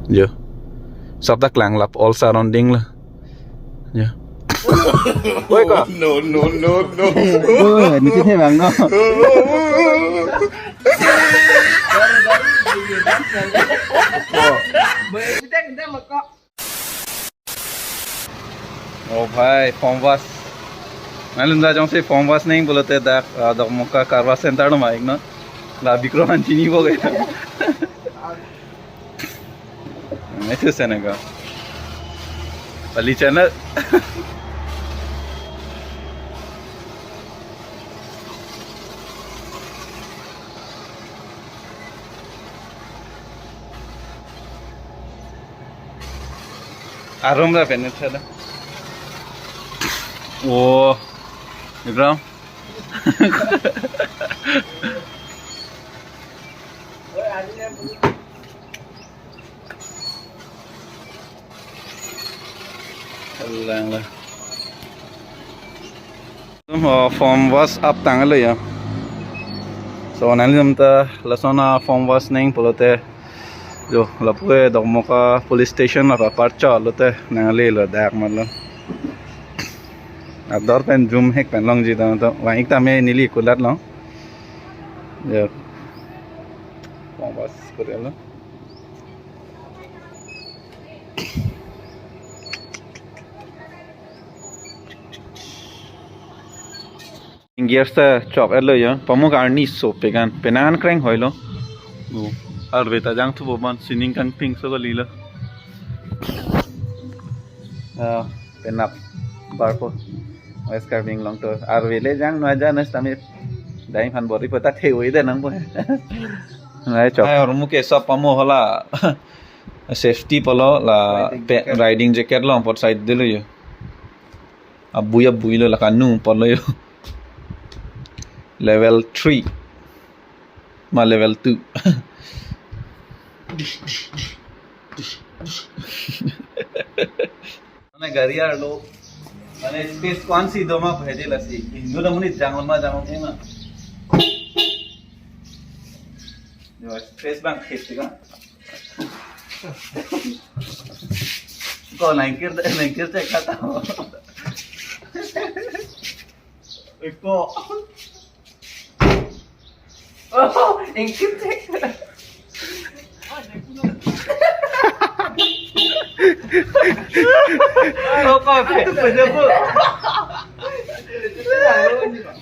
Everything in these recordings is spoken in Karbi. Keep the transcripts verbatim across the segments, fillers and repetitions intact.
Jo. Sabta klang lap all surrounding lo. Jo. Oi ko. No, no, no, no. Oh, ni sih bang no. Oh bhai, form wash. Nanglum ta jongsi form wash neng pulote dak, ah, Dokmoka car wash center lo ma ik no. La Bikram an chinipo ke. Itu sana ka. Bali channel. Arum ra pen tha da. Oh, Bikram. Lang la. Tum, oh, form wash up tanglo ya. So, nanglitum ta lason a form wash neng pulote, jo, lapu-e Dokmoka police station la apar chot lote nanglelo dak matlo. Ador pen jum hek pen longji ta to. Vang ik tame neli kulat long. Jo. Form wash korelo. Gears ta chok etlo ya. Pamuk arni sopik an. Penang an kreng hoilo. Oh, arve ta jangthupo ban sining kangting so kalilo. Ah, penap barpo. West Karbi Anglong to. Arve le jang no aja nas tame. Dai phan bori po ta the oi de nangpo. Nai chok. Hai, hormu ke sop pamo hola. Safety pulo la riding pe-, jacket, riding jacket lo apot side delo yo. Abui abui lo la kanu pulo yo. Level three. Ma level two. Mane gari arlo. Mane space ko-ansi do ma pahede lasi. Hindu na muni jangma jangma ma. Yo, space bang khis ka. Ko nangkir, nangkir cek kata. Eko. Oh, ingkir cek. Oh, kau tu pada bu.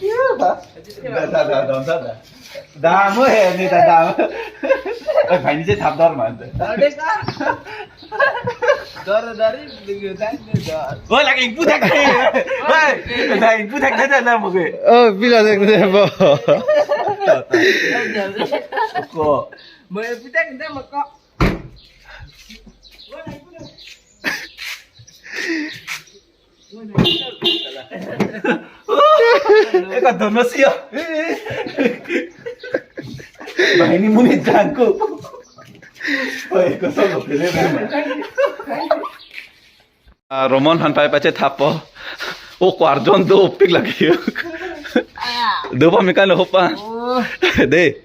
Ya, dah. Dah, dah, dah, dah, dah. Dam, eh, ni ta dam. Eh, bhai, ni je thap dor man. Dor dek ah. Dor, dor, dor. Oh, lagi ingpu thek dei. Hei, lagi ingpu thek dei, dei, dei, mo ke. Oh, bila thek dei, bo. Ko. Mo ingpu thek dei, mo ko. Eh, ka dono siya. Bah, ini muni jangko. Oh, eh, kosong lo, pele memang. Ah, Romon han pai pache thapo. Oh, kwarjon dopik lagi. Dopa mekan lo hopa. Oh. De.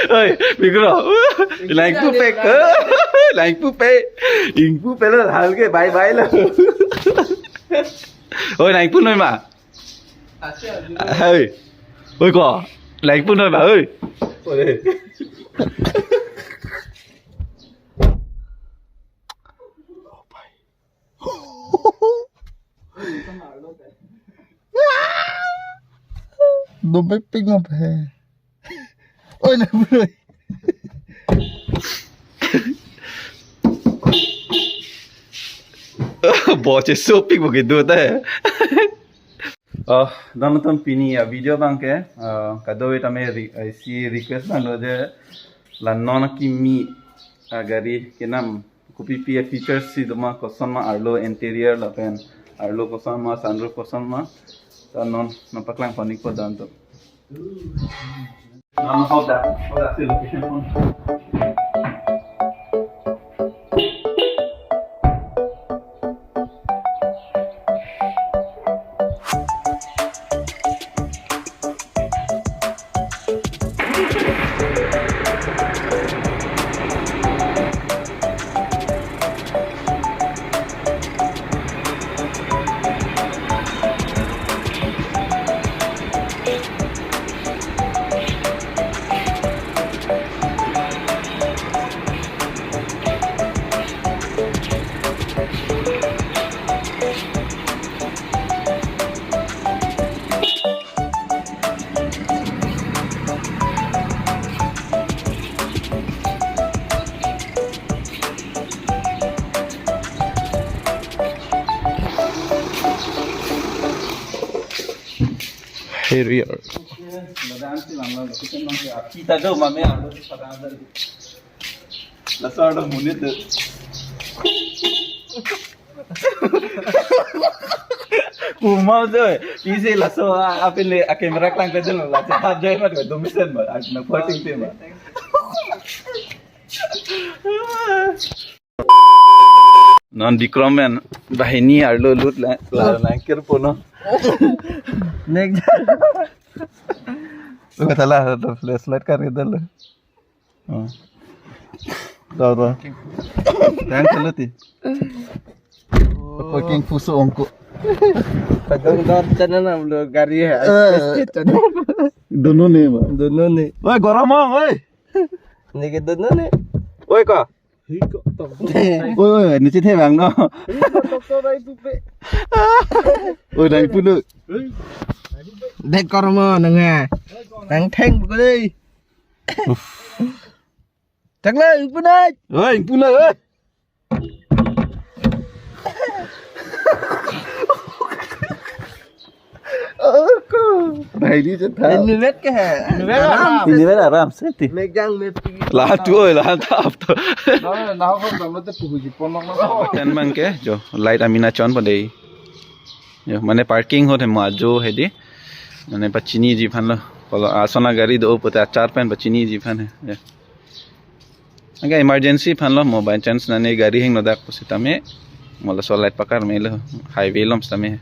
Oi, Bikram. Lain pupe ke. Lain pupe. Ingpu pelo hal ke bye bye lo. Oi, lain pu noi ma. Oi. Oi ko. Lain pu noi ma, oi. Dompet pink apa he? Oh, na bro. Boche sopik begitu teh. Oh, dan nonton pini a-video abang ke, eh, kadokave tame re-, eh, isi request abang lo je la non kimi agari kenam kopipi a-features si doma, koson ma arlo interior lapen arlo koson ma, sunroof koson ma, ta non nangpaklang pon ikpo dan to. Non hoda, hoda si location pon. Harrier. Laso arlo monit do. Kumau do. Isi laso a-, apin le a-camera klang ke dun laso hap jai mat do mesen ba. Ang na posting tim ba. Non Bikram pen banghini arlo lut la, la, langkir po no. Nek. Lo kata la, flashlight kar kita lo. Oh. Tahu, tahu. Yang selu ti. Ko king puso ongko. Padung dor channel nam lo gari hai. Eh. Dono ne ma. Dono ne. Woi, gorom ong, woi. Neke dono ne. Woi, ko. Woi, woi, niche the bang no. Woi, dang pulo. Dek kormo nang ha. Nang theng ko dei. Chak le, ingpu nai. Oi, ingpu nai, oi. Bai di chet tha. Ini vet ke hai? Ini vet aram. Ini vet aram, seti. Megang meti. La tu, oi, la tap to. Na, na, ho, na, te puji ponok na. Ten bang ke, jo, light amina chon pa dei. Jo, mane parking ho the mo ajo hedi. Mane pachiniji aphan lo. Kolo asona gari do pute achar pen pachiniji aphan he. Jo. Anke emergency aphan lo mo by chance nane gari hingno dak pusitame. Mo laso light pakar melo highway along sitame.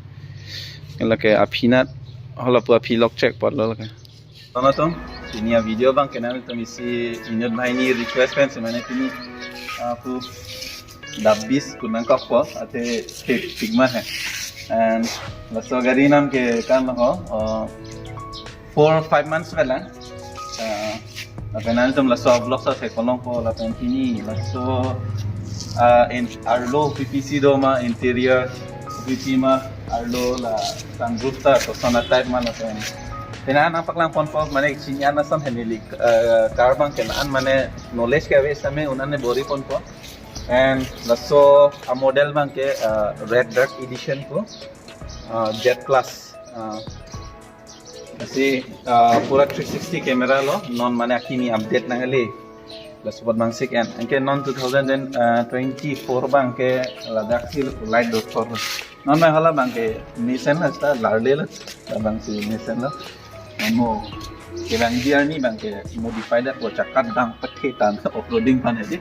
Lake aphi nat holo pu aphi lock check apot lo lake. Tonatum, pini a-video bang ke nanglitum isi inut banghini request pen si mane pini, ah, pu dabis kunang kok po, ate tik, tik ma hai. And laso gari nam ke kan ho, oh, four, five months pa lang. Ah, lapen nanglitum laso vlog sa theklong po, lapen pini laso, ah, in arlo P P C do ma interior, P P C ma arlo la sunroof ta kosona type ma lapen. Pini nangpaklang pon po, mane chini an ason henili, ah, car bang ke an mane knowledge ke ave sitame un an ne bor-i pon po. And laso a-model bang ke, ah, Red Dark Edition pu, ah, Z Class. Ah, lasi, ah, pura three sixty camera lo, non mane akimi update nangkele. Laso apot bang sik en. Anke non two thousand and twenty-four bang ke ladak si light do thor. Non mai hala bang ke mesen la sta larle la. Labang si mesen la. Mo kevangji arni bang ke modify dak po, chakat dang pethe tan off-roading aphan hedi.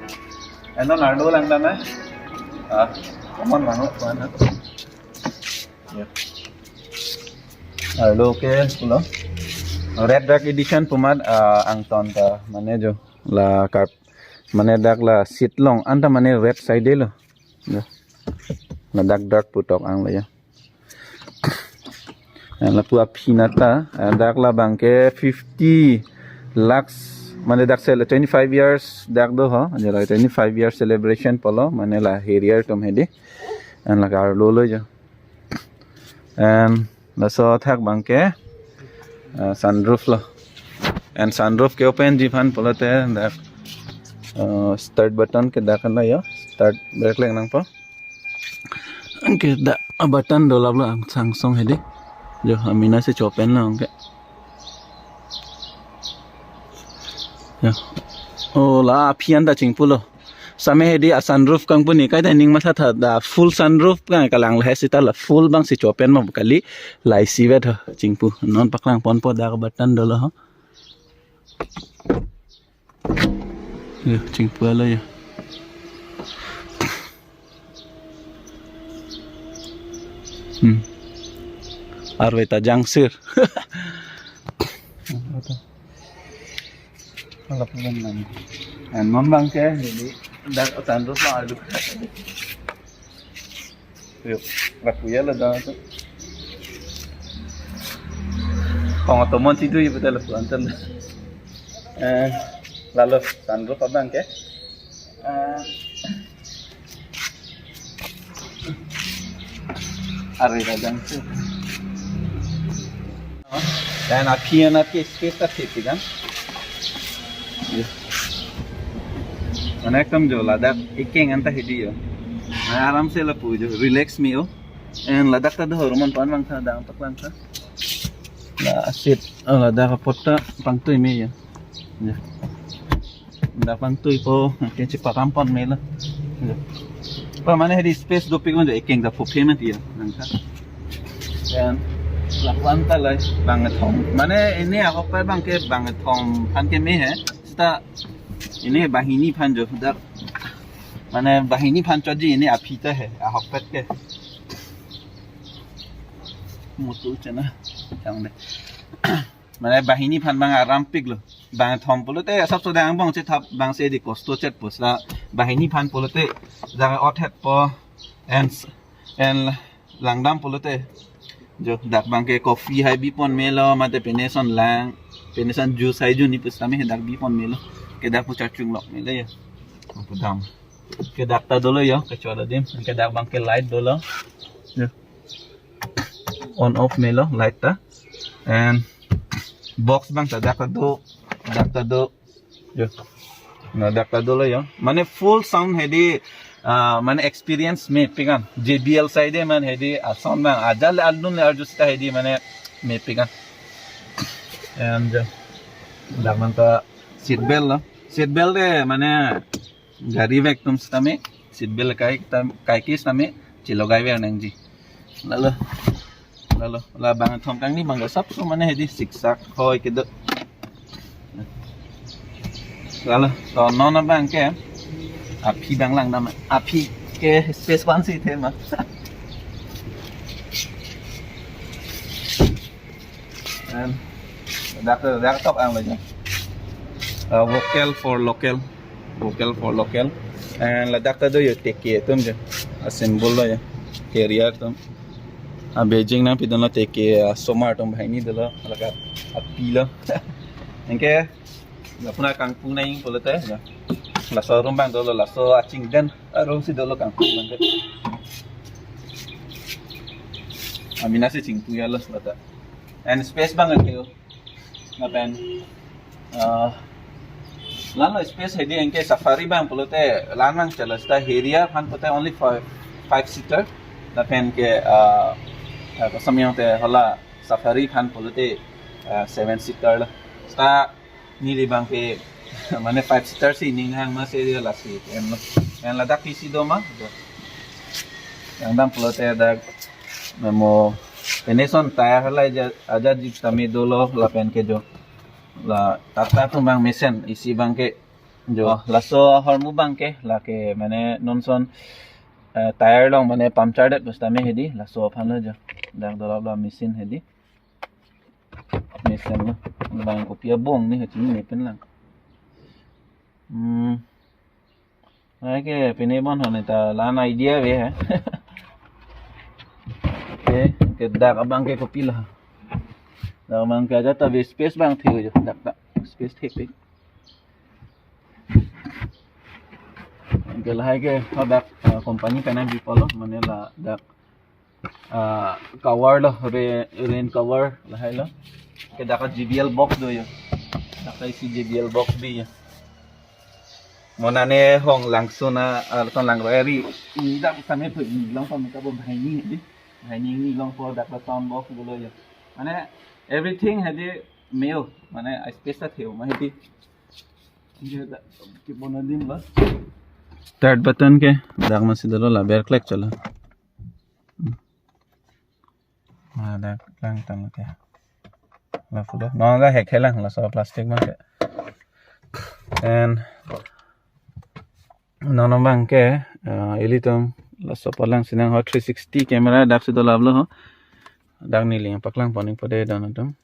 Eno arlo lang dana. Ah, common lang lo, kuan na. Ya. Arlo ke pulo. Red Dark Edition pu amat, ah, angton ta mane jo la kap mane dak la seat along anta mane red side lo. Ya. Ladak dark putok ang lo ya. Lapu aphi nat ta, ah, dak labang ke fifty lakhs, mane dak sel twenty-five years dak do ho, jala twenty-five years celebration pulo, mane la Harrier atum hedi. And la arlo lo jo. And laso athak bang ke, ah, sunroof lo. And sunroof ke open ji aphan pulote dak, ah, start button ke dak na yo, start brake leng nang po. Anke dak a-button dolap lo ang sangsong hedi. Jo, amena si cho-open lo anke. Jo. Oh, la aphi an ta chingpu lo. Same hedi a-sunroof kangpu ni kai ta ning matha tha, da full sunroof kang kalang le sita la full bang si cho-open ma kali, la isi vet ho chingpu. Non paklang pon po, dak a-button dolo ho. Yo, chingpu lo yo. Hmm. Arve ta jangsir. Ala pulang nang. Eh, non bang ke, jadi dak sunroof ma alu. Yo, lapu ya la dak tu. Kong otomon situ ibu tele puan ten. Eh, lalu sunroof abang ke. Eh, Arve ta jangsir. Dan aphi an ke space ta thik kan. Yo. Mane ekdom jo ladak ikeng anta hedi yo. Mane aram se lapu jo relax me-o. And ladak ta do hormon pan bang tha dang pak lang tha. Ah, seat, ah, ladak apot ta pangtui me ya. Ya. Dak pangtuipo, ke cheparam pon me lo. Ya. Pa mane hedi space dopik man jo, ekeng ta pho payment ya. Nangka. Then, lapu-an ta lai, bang thom. Mane ini ahok pa bang ke bang thom aphan ke me he. Seta ini banghini aphan jo dak. Mane banghini aphan choji ini aphi ta he, ahokpet ke. Mutu chena, chang de. Mane banghini aphan bang arampik lo. Bang thom pulote asap so dang bang chethap bang se di kosto chet pusla. Banghini aphan pulote jang othet po and, and langdam pulote. Jo, dak bang ke coffee hai bi pon me lo, mate pine ason lang, pine ason juice hai juni pusitame dak bi pon me lo. Ke dak pu charchung lok me lo ya. Pu dam. Ke dak ta dolo ya, kecuali dim. Ke dak bang ke light dolo. Ya. On off me lo light ta. And box bang ta dak ta do, dak ta do. Yo. Na dak ta dolo ya. Mane full sound hedi, ah, mane experience mepik an. J B L side man hedi, ah, sound bang ajat le alun le arju sita hedi mane mepik an. And, uh, dak man ta seat belt lo. Seat belt de mane gari vek atum sitame seat belt kai tam, kai ke sitame chelogai vek nangji. Lalo. Lalo, la bang thom kangni bang asap so mane hedi siksak hoi kedo. Lalo, to non abang ke aphi bang langdam, aphi ke space one si the ma. And dak, dak tok ang lagi. Uh, vocal for local. Vocal for local. And ladak ta do yo teke atum jo. A symbol lo yo. Carrier atum. A Beijing nangpi dolo teke, a somar atum banghini dolo. Laka api lo. Anke, lapu-an kangpu nang pulote ya. Laso room bang dolo, laso achingden aroom si dolo kangpu bang ke. Amena si chingpu ya lo bata. And space bang ke yo. Lapen, uh, lalo space hedi anke Safari bang pulote lang nang chala sita Harrier aphan pulote only five, five seater. Lapen ke, uh, uh, kosam yang te hala Safari aphan pulote, uh, seven seater lo. Sita neli bang ke mane five seater si ning hang ma se dia lasi. En lo. En ladak isi do ma. Do. Yang dam pulote dak memo pine ason tire halai aja, aja jik tame dolo lapen ke jo. La Tata atum bang mesen isi bang ke jo. Oh, laso ahormu bang ke lake mane non ason, eh, tire along mane puncture det pusitame hedi laso aphan lo jo. Dak dolap la machine hedi. Mesen lo. Bang kopi abong ni hachini ne pen lang. Hmm. Ai ke pine bon hone ta lan idea ave he. Ke, ke dak abang ke kopi lo. Dak abang ke ajat ta ave space bang thek jo. Dak ta space thek pik. Ke lahai ke, oh, dak, uh, company pen nangpi pulo, mane ladak, uh, cover lo, re-, rain cover lahai lo. Ke dak J B L box do yo. Dak isi J B L box bi yo. Mo nane hong langsun a, uh, ton lang roi ari. Ni dak kami pun ni long pon ka bo banghini di. Banghini ni long po dak sound box dolo yo. Mane everything hedi meo. Mane space ta theo ma hedi. Ini dak kibona dim ba. Start button ke dak masi dolo la berklek chala. Ah, dak lang tang ke. La pulo. No, la hek helang laso plastic bang ke. And non non bang ke, eh, ilitum laso palang sinang ho three sixty camera dak si dolap lo ho. Dak neli paklang poning pode don atum.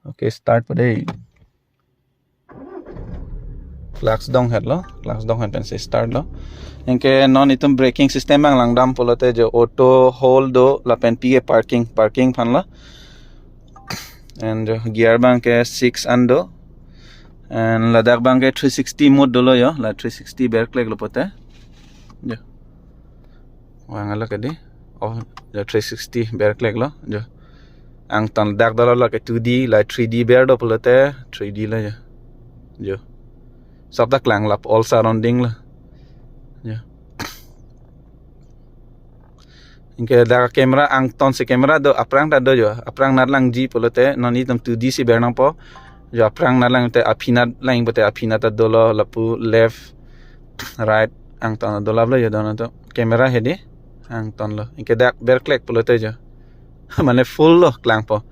Okay, start pode. Clutch donghet lo, clutch donghet pensi start lo. Anke non itum braking system bang langdam pulote jo auto hold do lapen P A parking, parking aphan lo. And jo gear bang ke six an do. And ladak bang ke three sixty mode dolo yo, la three sixty berklek lo pote. Jo. Vang alo ke di. Oh, jo three sixty berklek lo, jo. Angtan dak dolo la ke two D, la three D ber do pulote, three D lo jo. Jo. Sab dak lang lap all surrounding lo. Jo. Anke dak camera angton si camera do, aphrang ta do jo. Aphrang nat langji pulote non itum two D si ber nangpo. Jo aphrang nat lang te aphi nat lang pote aphi nat ta dolo, lapu left right angton dolo lo jo dono to. Camera hedi angton lo. Anke dak berklek pulote jo. Mane full lo klangpo.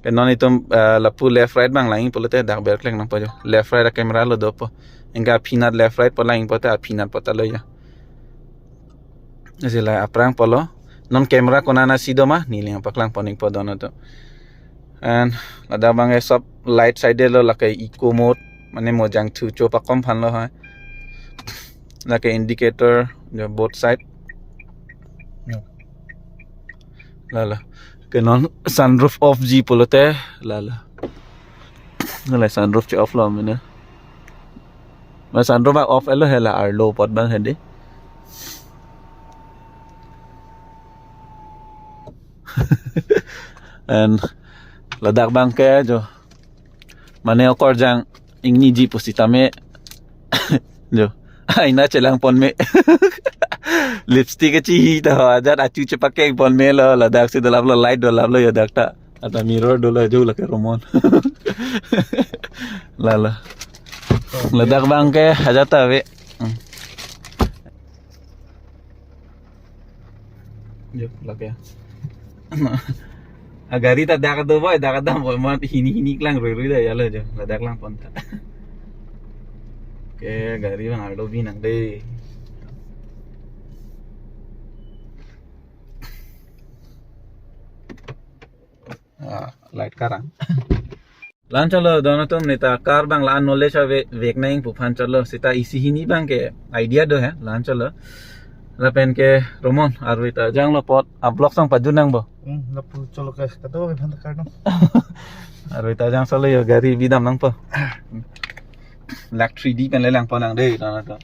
Ke non itum, eh, lapu left right abang lang pulote dak berklek nangpo jo. Left right a camera lo dopo. Anke aphi nat left right po lang pote aphi nat po ta lo jo. Isi la aphrang pulo. Non camera konat si do ma, neli nangpaklang pon ikpo dono to. And ladak abang ke sob light side lo, lake eco mode, mane mojang thu cho pakom aphan lo hai. Lake indicator jo both side. Lalo. Ke non sunroof off ji pulote, lalo. Nale sunroof che off lo mene. Ma sunroof a off elo hela arlo apot abang hedi. And ladak abang ke jo. Mane okorjang ingniji pusitame. Jo. Aina chelang pon me. Lipstick ke chihi ta ho, ajat achu chepakeng pon me lo, ladak si dolap lo, light dolap lo jo dak ta. Ata mirror dolo jo lake Romon. Lalo. Ladak abang ke ajat ta ave. Hmm. Jo, lake. A gari ta dak do boy, dak dam boy, mat hini hini klang rui rui da ya lo jo, ladak lang pon ta. Oke, gari abang arlo bi nang de. Ah, light karang. Lan cholo, dono atum neta car abang la knowledge ave vek nang pu aphan cholo, seta isi hini abang ke idea do he, lan cholo. Lapen ke Romon, arui ta janglo apot, a vlog sang pajut nangpo. Hmm, lapu cholo ke, kado ave aphan ta kar no. Arui ta jang cholo jo, gari bi dam nangpo. Lak three D pen le lang pon nang de, dono atum.